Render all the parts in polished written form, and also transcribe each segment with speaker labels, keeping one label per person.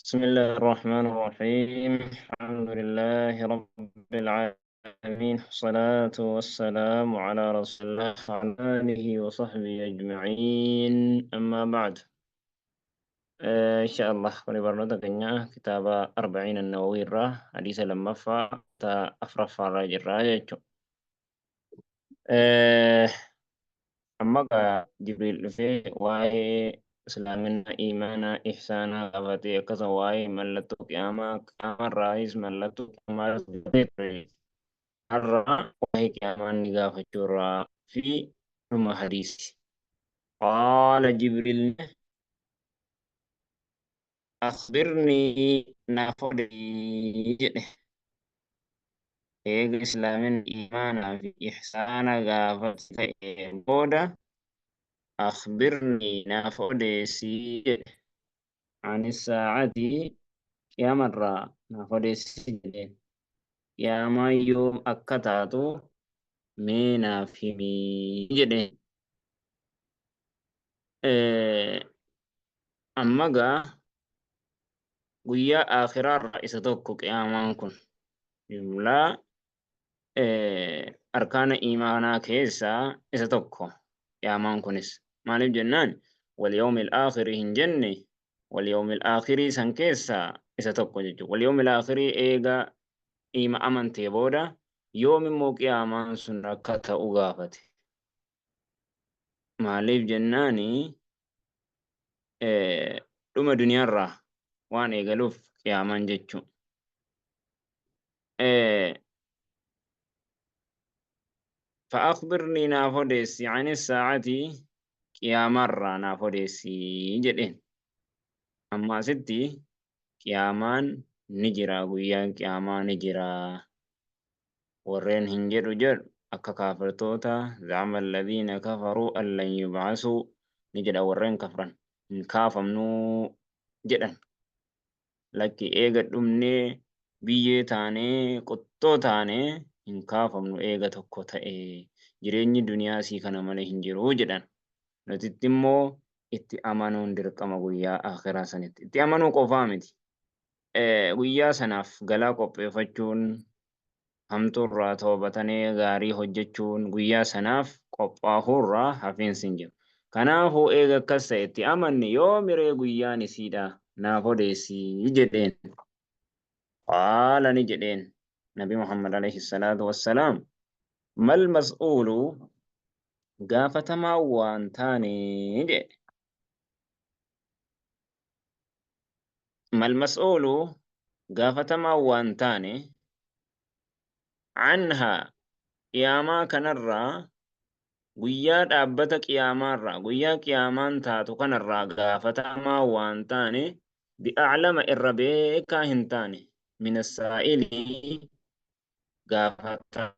Speaker 1: بسم الله الرحمن الرحيم. الحمد لله رب العالمين، والصلاة والسلام على رسول الله وعلى آله وصحبه أجمعين، أما بعد. إن شاء الله kuni barnoota keenya kitaaba Arbaciin Annawawii irraa hadiisa lammaffaa ta afuraffaa irra jirra jechuudha. Amma gaa Jibriil dhufee waa'ee islaaminaa, iimaanaa, ihsaanaa gaafatee, akkasuma waa'ee mallattoo qiyaamaa, qiyaamarraayis mallattoo qiyaamaa dubbatee ture. Har'a waa'ee qiyaamaa inni gaafachuu irraa fi dhuma hadiisi. Qaala Jibriil, akhbirnii, naaf odeessi jedhe. Eega islaamin, iimaanaa fi ihsaana gaafate ta'e booda, akhbirnii, naaf odeessi jedhe. Ani saacati, qiyaamarraa naaf odeessi jedheen. Qiyaamaan yoom akka taatu mee naaf himii jedheen. Amma gaa guyyaa aakhiraarraa isa tokko qiyaamaan kun jumlaa arkaana iimaanaa keessaa isa tokko qiyaamaan kunis. Maaliif jennaan, walyawmil aakhiri hin jenne? Walyawmil aakhirii san keessaa isa tokko jechuudha. Walyawmil aakhirii eega iima amantee booda yoom immoo qiyaamaan sun akka ta'u gaafate. Maaliif jennaani, dhuma duniyaarraa waan eegaluuf qiyaamaan jechuun. فأخبرني, naaf odeessi, عن الساعة, qiyaamarraa naaf odeessi jedheen. Amma asitti qiyaamaan ni jira, guyyaan qiyaamaa ni jira. Warreen hin jedhu jedhu akka kaafirtoota, زعم الذين كفروا أن لن يبعثوا ni jedha. Warreen kafran hin kaafamnuu jedhan. Lakki, eega dhumnee biyyee taanee qottoo taanee hin kaafamnu, eega tokko ta'e jireenyi duniyaa sii kana malee hin jiru jedhan. Nutitti immoo itti amanuun dirqama. Guyyaa akhiraa sanitti itti amanuu qofaa miti, guyyaa sanaaf galaa qopheeffachuun, hamtuurraa toobatanii gaarii hojjechuun, guyyaa sanaaf qophaahuurraa hafiinsi hin jiru. Kanaafuu eega akkas ta'e itti amanne, yoo miree guyyaan isiidha naaf odeessii jedheen. قال, ni jedheen Nabi Muhammad عليه الصلاة والسلام, ما المسؤول, gaafatamaa waan taane jedhe. ما المسؤول, gaafatamaa waan taane, عنها, qiyaamaa kanarraa, guyyaa dhaabbata qiyaamaarraa, guyyaa qiyaamaan taatu kanarraa gaafatamaa waan taane, بأعلم, irra beekaa hin taane, من السائل, gaafataa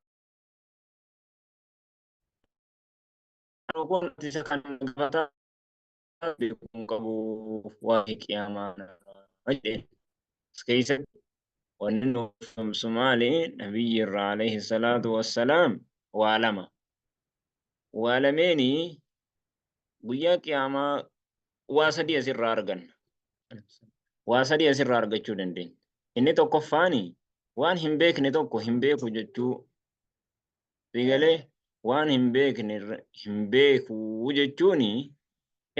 Speaker 1: kun isa kan gaafataa beekuu hin qabu waa'ee qiyaamaa jedheen. As keessatti wanni nuuf himsu maali? Nabiyyi irraa عليه الصلاة والسلام waa lama. Waa lameenii guyyaa qiyaamaa, waa sadii asirraa arganna. Waa sadii asirraa argachuu dandeenya. Inni tokkoffaani waan hin beekne tokko hin beeku jechuu. Sigalee waan hin beekne hin beeku jechuuni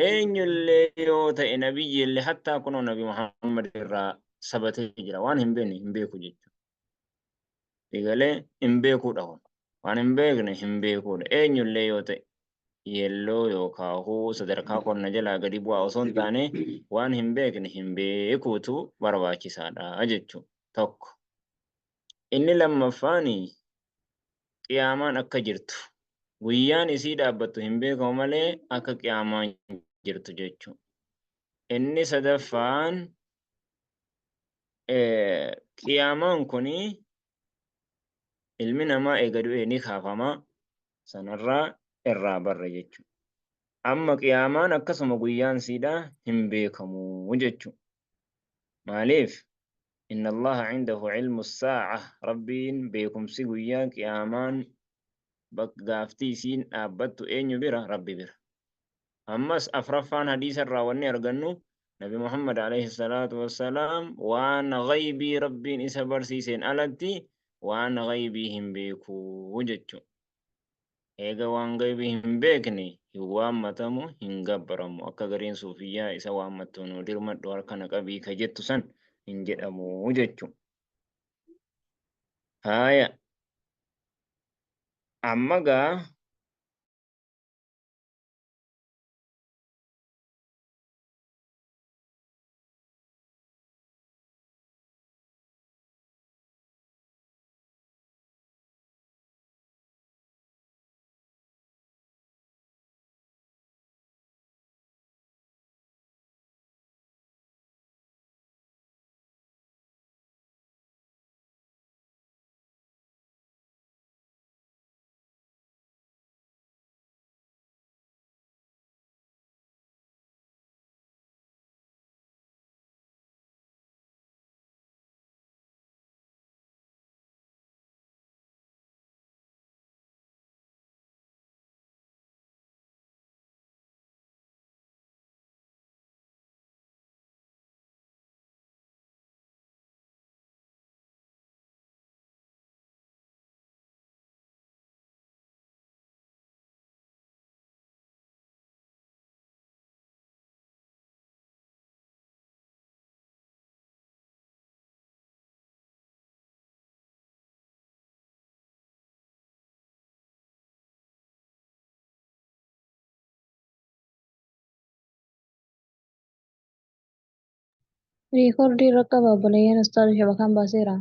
Speaker 1: eenyullee yoo ta'e, nabiyyiillee hattaa, kunoo Nabi Muhammad irraa sabatee jira, waan hin beekne hin beeku jechuudha. Sigalee hin beekuudha kun. Waan hin beekne hin beekuudha. Eenyullee yoo ta'e, yelloo yookaan sadarkaa qonna jalaa gadi bu'aa osoo hin taane, waan hin beekne hin beekuutu barbaachisaadha jechuudha. Tokko. Inni lammaffaani qiyaamaan akka jirtu, guyyaan isii dhaabbattu hin beekamu malee akka qiyaamaan jirtu jechuudha. Inni sadaffaan qiyaamaan kuni ilmi namaa eega du'ee ni kaafama, sanarraa irraa barra jechuudha. Amma qiyaamaan akkasuma guyyaan siidhaa hin beekamu jechuudha. Maaliif? إن الله عنده علم الساعة, Rabbiin beekumsi guyyaa qiyaamaan gaaftii isiin dhaabbattu eenyu bira? Rabbi bira. Ammas afraffaan hadiisa irraa wanni argannu Nabi Muhammad alayhi salaatu wassalaam waan ghaybii Rabbiin isa barsiiseen alatti waan ghaybii hin beeku jechuudha. Eega waan ghaybii hin beekne hin waammatamu, hin gabbaramu. Akka gariin suufiyyaa isa waammattu nu dirmadhu harka na qabii ka jettu san hin jedhamu jechuudha. Haaya, amma gaa
Speaker 2: Riikordii irra qaba obboleeyyan ustaaza shabakaan baaseera.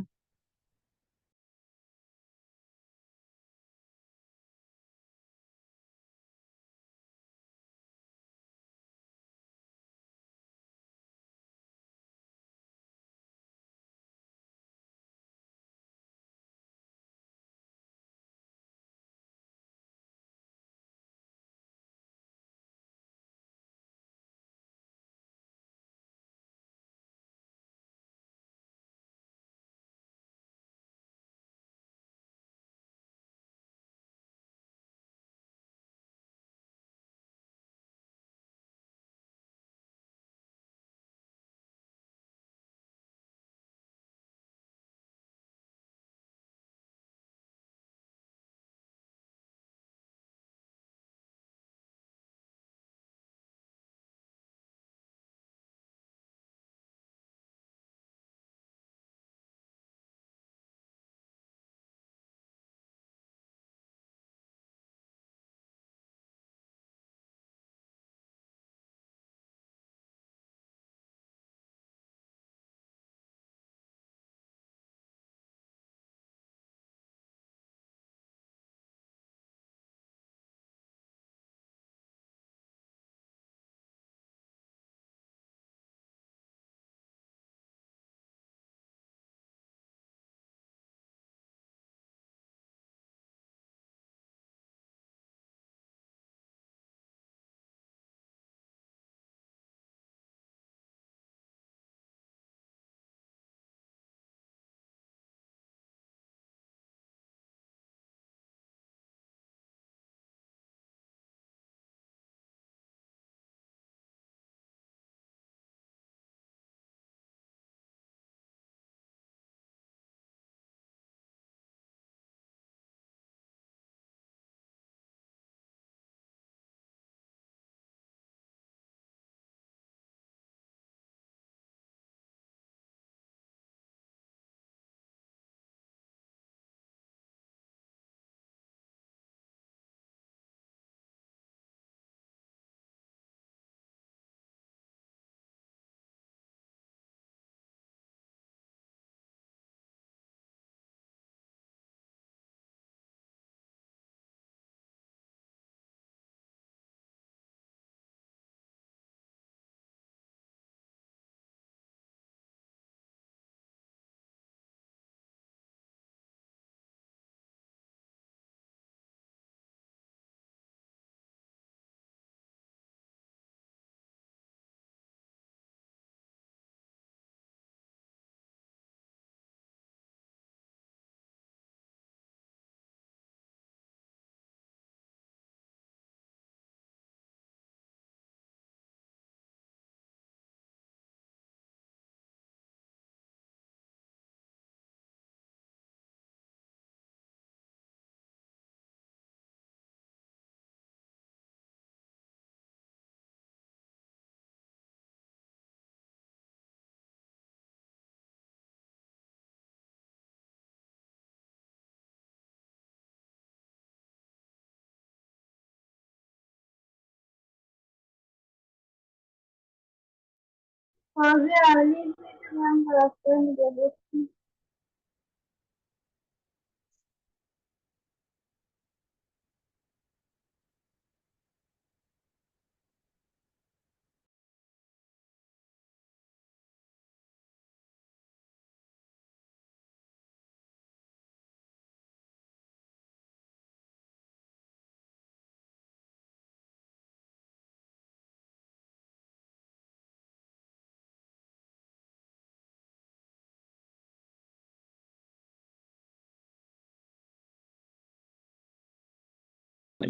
Speaker 3: Fawziyaa liitii duraan barattoonni jabeessi.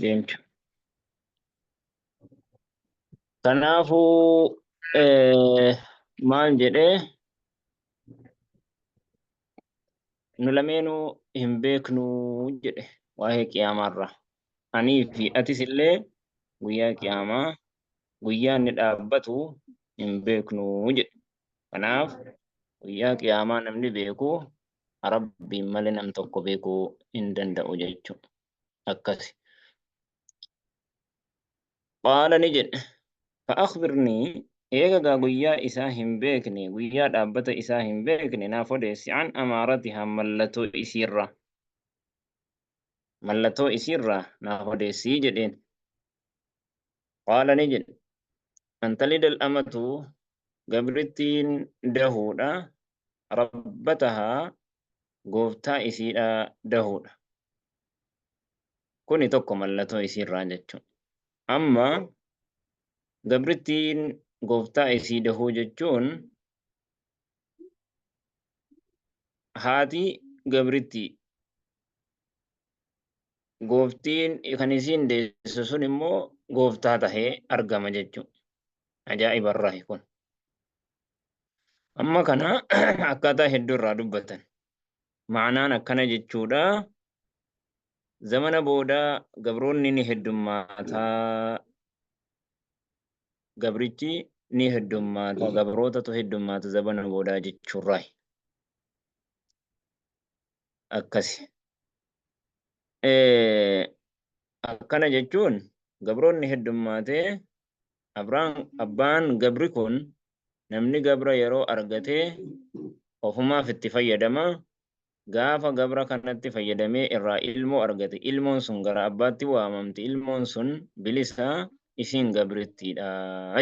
Speaker 1: Deemtu. Kanaafuu maal jedhee nu lameenuu hin beeknu jedhe waa'ee qiyaamaarra. Anii fi atis illee guyyaa qiyaamaa guyyaa inni dhaabbatu hin beeknu jedhe. Kanaaf guyyaa qiyaamaa namni beeku Rabbiin malee nam tokko beekuu hin danda'u jechuudha. Akkasi. Qaala ni jedhe. Fa'akhbirnii eega gaa guyyaa isaa hin beekne guyyaa dhaabbata isaa hin beekne naaf odeessi an amaaratihaa mallattoo isiirraa. Mallattoo isiirraa naaf odeessii jedheen. Qaala ni jedhe. An talidal amatu gabrittiin dahuudha rabbatahaa gooftaa isiidha dahuudha. Kuni tokko mallatoo isiirraa jechuudha. Amma gabrittiin gooftaa isii dahuu jechuun haati gabrittii gooftiin kan isiin deessu sun immoo gooftaa tahee argama jechuudha. Ajaa'iba irraahi kun. Amma kana akkaataa hedduu irraa dubbatan. Ma'anaan akkana jechuudha. Zamana booda gabroonni ni heddummaata. Gabrichi ni heddummaata. Gabrootatu heddummaata zamana boodaa jechuurraayi. Akkasi. Akkana jechuun gabroonni heddummaatee abbaan gabri kun namni gabra yeroo argatee ofumaaf itti fayyadama. Gaafa gabra kanatti fayyadamee irraa ilmoo argate ilmoon sun gara abbaatti waamamti ilmoon sun bilisa isiin gabrittiidha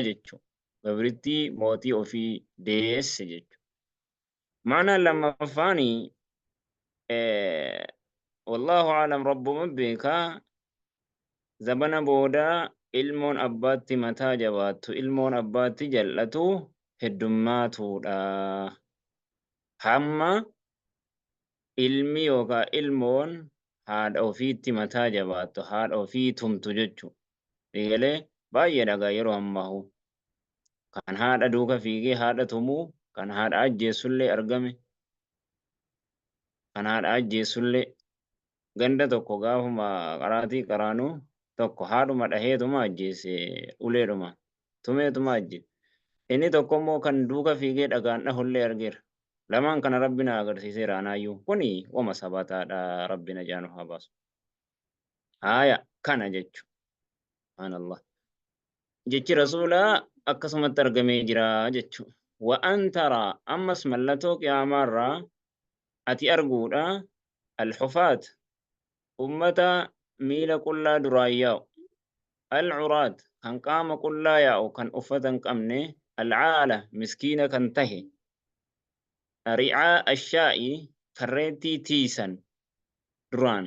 Speaker 1: jechuudha. Gabrittii mootii ofii deesse jechuudha. Maanaan lammaffaan wallaahu aalam rabbuma beekaa zabana booda ilmoon abbaatti mataa jabaattu ilmoon abbaatti jal'atu heddummaatuudha. Hamma ilmi yookaan ilmoon haadha ofiitti mataa jabaattu haadha ofii tumtu jechuudha. Eegalee baay'ee dhagaa yeroo ammaa kan haadha duuka fiigee haadha tumuu kan haadha ajjeessullee argame kan haadha ajjeessullee ganda tokko gaafuma qaraatii qaraanuu tokko haadhuma dhaheetuma ajjeese uleedhuma tumeetuma ajjeese. Inni tokko immoo kan duuka fiigee dhagaan dhahullee argeera. Lamaan kana rabbi na agarsiiseera anaayyuu. Kuni wama sabataadha rabbi na jaanu haa baasu. Haaya kana jechu. Subhaanallah. Jechi rasuulaa akkasumatti argamee jira jechu. Wa an taraa ammas mallattoo qiyaamaarraa ati arguudha alhufaat ummata miila qullaa duraan yaa'u alcuraat kan qaama qullaa yaa'u kan uffata hin qabne alcaala miskiina kan tahe ri'aa ashaa'i karreettii tiisan duraan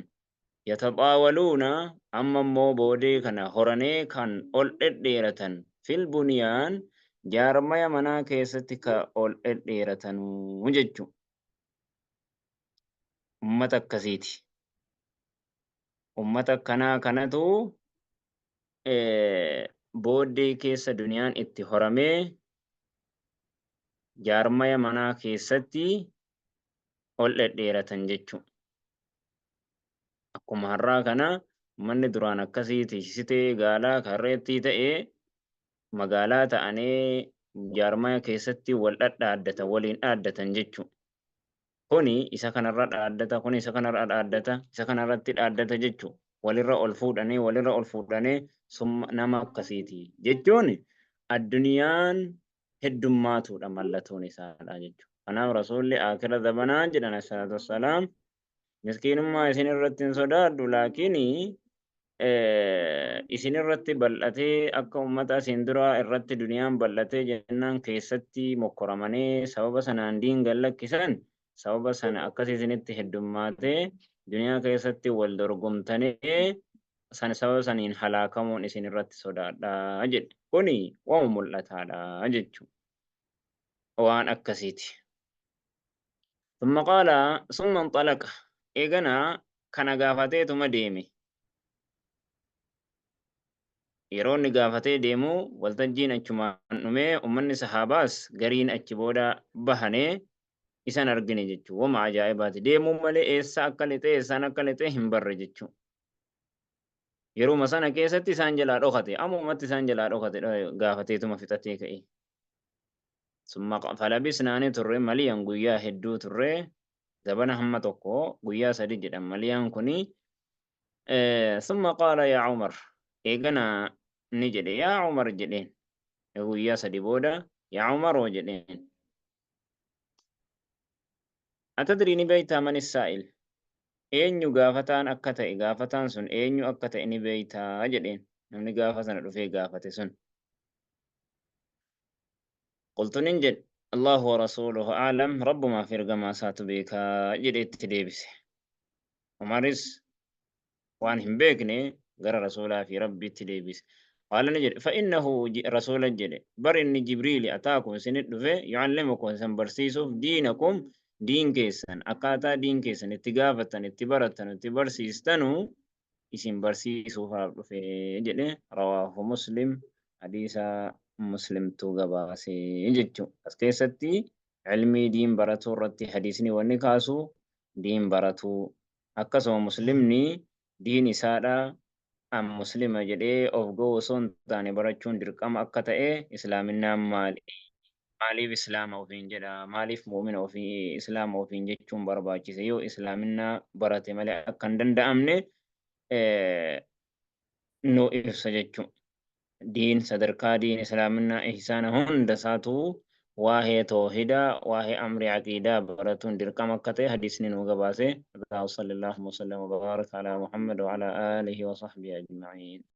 Speaker 1: yataxaawaluuna amma immoo boodee kana horanee kan ol dhedheeratan fil buniyaan jaarmaya manaa keessatti ka ol dhedheeratanuu jechu. Ummata akkasiiti. Ummata akkanaa kanatu booddee keessa duniyaan itti horamee jaarmaya manaa keessatti ol dhedheeratan jechu. Akkuma har'aa kana manni duraan akkasii tiksitee gaalaa karreettii ta'e magaalaa ta'anii jaarmaya keessatti wal dhadhaaddatan waliin dhaaddatan jechuudha. Kuni isa kanarra dhaaddata, kuni isa kanarra dhaaddata, isa kanarratti dhaaddata jechuudha. Walirra ol fuudhanii walirra ol fuudhanii summa nama akkasiiti jechuun addunyaan heddummaatuudha mallatoon isaadha jechuudha. Kanaaf Rasuulli aakhira zabanaa jedhan alayhi salaatu wassalaam, miskiinummaa isin irratti hin sodaadhu, laakiin isin irratti bal'atee akka ummata asiin duraa irratti duniyaan bal'atee jennaan keessatti mokkoramanii sababa sanaan diin gad lakkisan, sababa sana akkasii isinitti heddummaatee duniyaa keessatti wal dorgomtanii san sababa saniin halaakamuun isin irratti sodaadha jedhe. Kuni waama mul'ataadha jechuudha. Waan akkasiiti. Thumma qaala summa inxalaqa, eegana kana gaafateetuma deeme. Yeroo inni gaafatee deemu waltajjiin achumaan dhumee, ummanni sahaabaas gariin achi booda bahanee isan argine jechuudha. Wama ajaa'ibaati. Deemuu malee eessa akka lixee eessaan akka lixee hin barre jechuudha. Yeruma sana keessatti isaan jalaa dhokate. Ammumatti isaan jalaa dhokate gaafateetuma fixatee ka'e. Summa falabisnaa ni turre, maliyan guyyaa hedduu turre, zabana hamma tokko guyyaa 3 jedhan maliyaan kuni. Summa qaala yaa Umar, eegana ni jedhe, yaa Umar jedheen, guyyaa 3 booda yaa Umaroo jedheen. Atadrii, ni beektaa, man saa'il, eenyu gaafataan akka ta'e, gaafataan sun eenyu akka ta'e ni beektaa jedheen, namni gaafa sana dhufee gaafate sun. Qultu, nin jedhe, Allahu wa rasuuluhu a'lam, rabbumaaf ergamaa isaatu beekaa jedhe itti deebise. Umaris waan hin beekne gara rasuulaa fi rabbiitti deebise. Qaala, ni jedhe, fa'innahu, rasuula jedhe, bar inni Jibriili, ataakum, isinit dhufe, yucallimukum, isin barsiisuuf, diinakum, diin keessan, akkaataa diin keessan itti gaafatan, itti baratan, itti barsiistanu isin barsiisuufaaf dhufe jedhe. Rawaahu Muslim, hadiisa Muslimtu gabaase jechu. As keessatti ilmii diin baratuu irratti hadiisni wanni kaasu diin baratuu, akkasuma muslimni diin isaadha an muslima jedhee of ga'u osoo hin taane barachuun dirqama akka ta'e, islaaminaan maali, maaliif islaama ofiin jedha, maaliif mu'mina ofii islaama ofiin jechuun barbaachise, yoo islaaminaa barate malee akka hin danda'amne nu ibsa jechuudha. Diin sadarkaa diin islaaminaa ihsaana hunda isaatu waa'ee toohidaa, waa'ee amri aqiidaa baratuun dirqama akka ta'e hadiisni nu gabaase. Sallallahu wa sallam wa baraka ala Muhammad wa ala alihi wa sahbihi ajma'in.